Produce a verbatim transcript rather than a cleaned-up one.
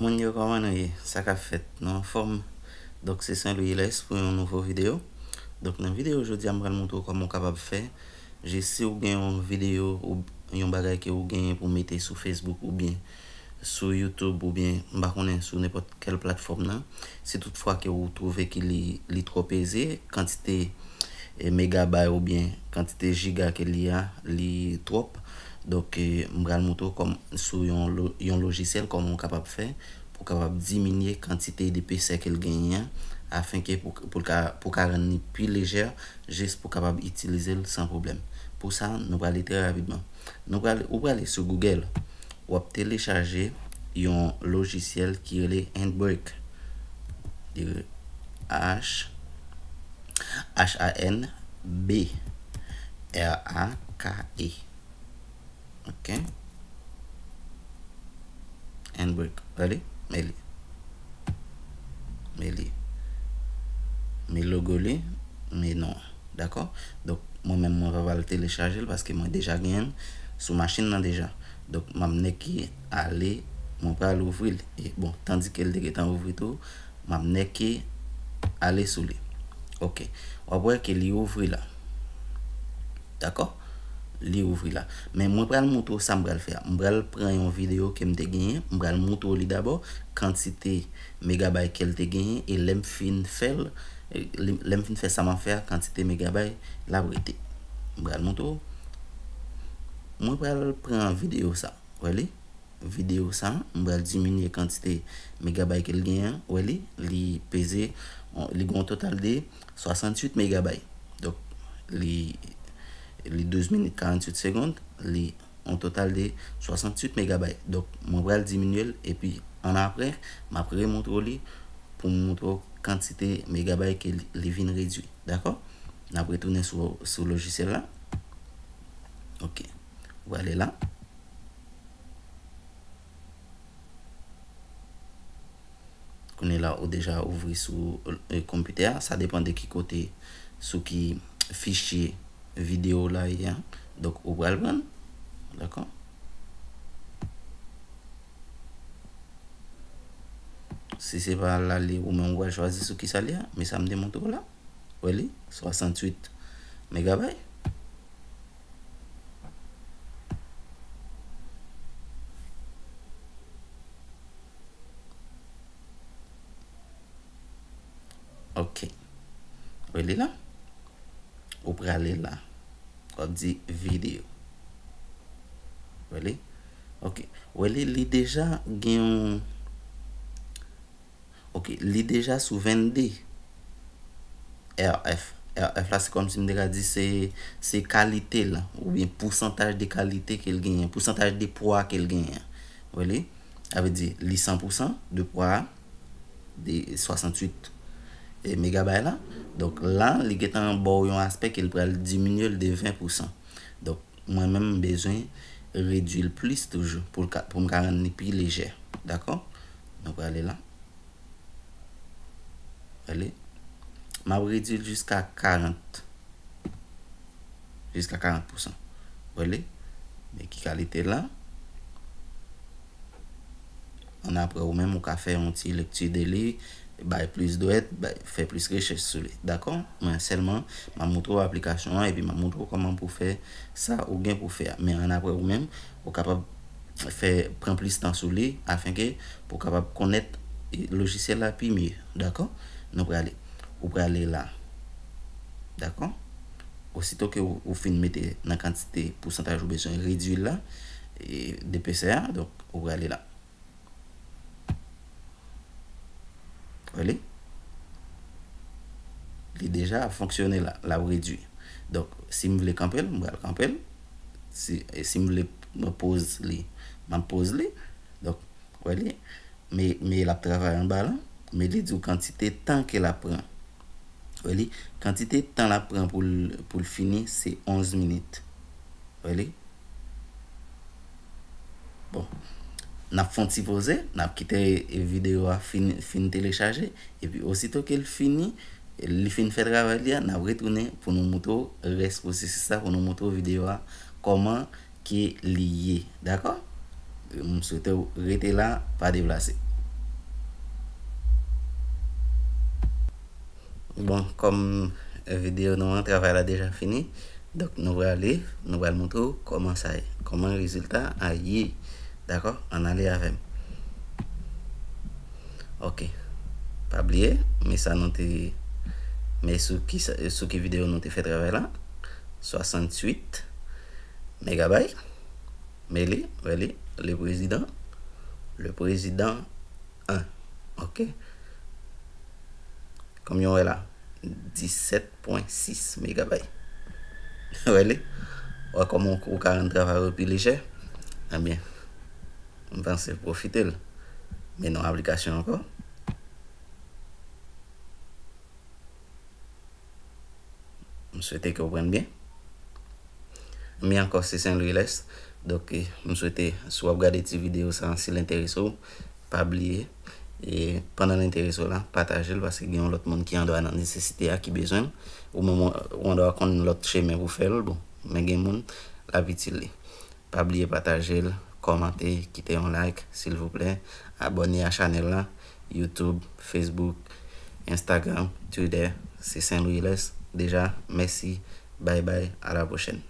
Moun yo, kòman nou ye? Sa k ap fèt? Nou anfòm? Donk, se Saint Louis Hilès pou yon nouvo videyo. Donk, nan videyo jodi a, m pral montre w kòman w kapab fè. Je, si w gen yon videyo ou yon bagay ke ou genyen pou mete sou Facebook oubyen sou YouTube oubyen m pa konnen sou nenpòt kèl platfòm nan, si toutfwa ke ou twouve ke li, li twòp eze, kantite e, megabay oubyen kantite jiga ke li a, li twòp. Donk, e, m pral montre w kòm, sou yon lo-, yon lojisyèl kòman w kapab fè pou w kapab diminye kantite de epesè ke l genyen an, afenke pou, pou l ka, pou w ka rann li pi lejè, jis pou w kapab itilize l san pwoblèm. Pou sa, nou prale trè rapidman. Nou prale, ou prale sou Google, w ap telechaje yon lojisyèl ki rele Handbrake. Li rele H, H A N B R A K E. Ok. Handbrake. Gade, men li. Men li. Men logo li, men non. Dakò? Donk, mwen menm, mwen pa pral telechaje l paske mwen deja genyen l sou machin nan deja. Donk, m ap nèke ale, mwen pral ouvri l. E, bon, tandike l te gentan ouvri tou, m ap nèke ale sou li. Ok. W ap wè ke li ouvri la. Dakò? Li ouvri la. Men mwen pral montre w sa m pral fè a. M pral pran yon videyo ke m te genyen. M pral montre w li dabò, kantite megabay ke l te genyen. E lè m fin fè l, e, lè, lè m fin fè sa m ap fè a, kantite megabay l ap rete. M pral montre w. Mwen pral pran videyo sa. Wè li? Videyo sa, m pral diminye kantite megabay ke l genyen an. Wè li? Li peze, li gen yon total de swasanntuit megabay. Donk, li, li douz minit karanntuit segonn, li yon total de swasanntuit megabay. Donk, mwen pral diminye l, epi annapre, m ap remontre w li pou m montre w kantite megabay ke li, li vin redui. Dakò? N ap retounen sou, sou lojisyèl la. Ok. Ou prale la. Kounye la, ou deja ouvri sou, e, konpitè a. Sa depann de ki kote, sou ki fichye videyo w la ye a. Donk, ou pral pran. Dakò? Si se pa la li, ou menm ou pral chwazi sou ki sa li a. Men sa m te montre w la. Wè li? Swasanntuit megabay. Ok. Wè li la? Ou prale la. W ap di videyo. Wè li? Ok. Wè li, li deja gen yon, ok, li deja sou vennde R F. R F la, se kòmsi m te ka di se, se kalite l, oubyen pousantaj de kalite ke l genyen, pousantaj de pwa ke l genyen. Wè li? Sa vle di, li san pousan de pwa a, de swasanntuit, e, megabay la. Donk, la, li gentan ba w yon aspè ke l pral diminye l de ven pousan. Donk, mwen menm, m bezwen redui l plis toujou pou l ka, pou m ka rann li pi lejè. Dakò? Nou prale la. Wè li? M ap redui l jiska karant. Jiska karant pousan. Wè li? Men ki kalite la. Annapre, ou menm, ou ka fè yon ti lekti de li, bay plis dwèt, bay, fè plis rechèch sou li. Dakò? Mwen sèlman, m ap montre w aplikasyon an, epi m ap montre w kòman pou fè sa ou gen pou fè a. Men annapre, ou menm, ou kapab fè, pran plis tan sou li, afenke pou w kapab konnèt, e, lojisyèl la pi mye. Dakò? Nou prale. Ou prale la. Dakò? Osito ke ou, ou fin mete nan kantite pousantaj ou bezwen redui la, e, de epesè a, donk, ou prale la. Wè li? Li deja ap fonksyone la, l ap redui. Donk, si m vle kanpe l, m pral kanpe l. Si, e si m vle mwen poz li, m ap poz li. Donk, wè li? Men, men l ap travay anba la. Men li di w kantite tan ke l ap pran. Wè li? Kantite tan l ap pran pou l, pou l fini, se onz minit. Wè li? Bon. N ap fè yon ti poze, n ap kite videyo a fin, fin telechaje, epi osito ke l fini, li fin fè travay li a, n ap retounen pou nou montre w rès pwosesis la, pou nou montre w videyo a, kòman ke li ye. Dakò? M swete w rete la, pa deplase. Bon, kòm videyo nou an, travay la deja fini. Donk, nou prale, nou pral montre w kòman sa ye, kòman rezilta a ye. Dakò? Ann ale avè m. Ok. Pa bliye, men sa nou te, men sou ki, sou ki videyo nou te fè travay la. Swasanntuit megabay. Men li, wè li, le président. Le président un. Ok. Kòm yon wè la, disèt pwen sis megabay. Wè li? Wè kòman ou ka rann travay ou pi lejè? Ebyen, m panse pwofite l. Men non aplikasyon ankò. M swete ke w pran byen. Men ankò, se Saint Louis L'Est. Donk, eh, m swete, si w ap gade ti videyo sa, si l enterese w, pa bliye, e pandan l enterese w la, pataje l, paske gen yon lòt moun ki andwa nan nesesite a, ki bezwen l. Ou menm, ou andwa konn lòt chemen pou fè l, bon, men gen moun, l ap itil li. Pa bliye pataje l, kòmante, kite yon like, silvouplè. Abòne a chanèl la, YouTube, Facebook, Instagram, Twitter, se Saint Louis L'Est. Deja, mèsi, bye bye, à la prochaine.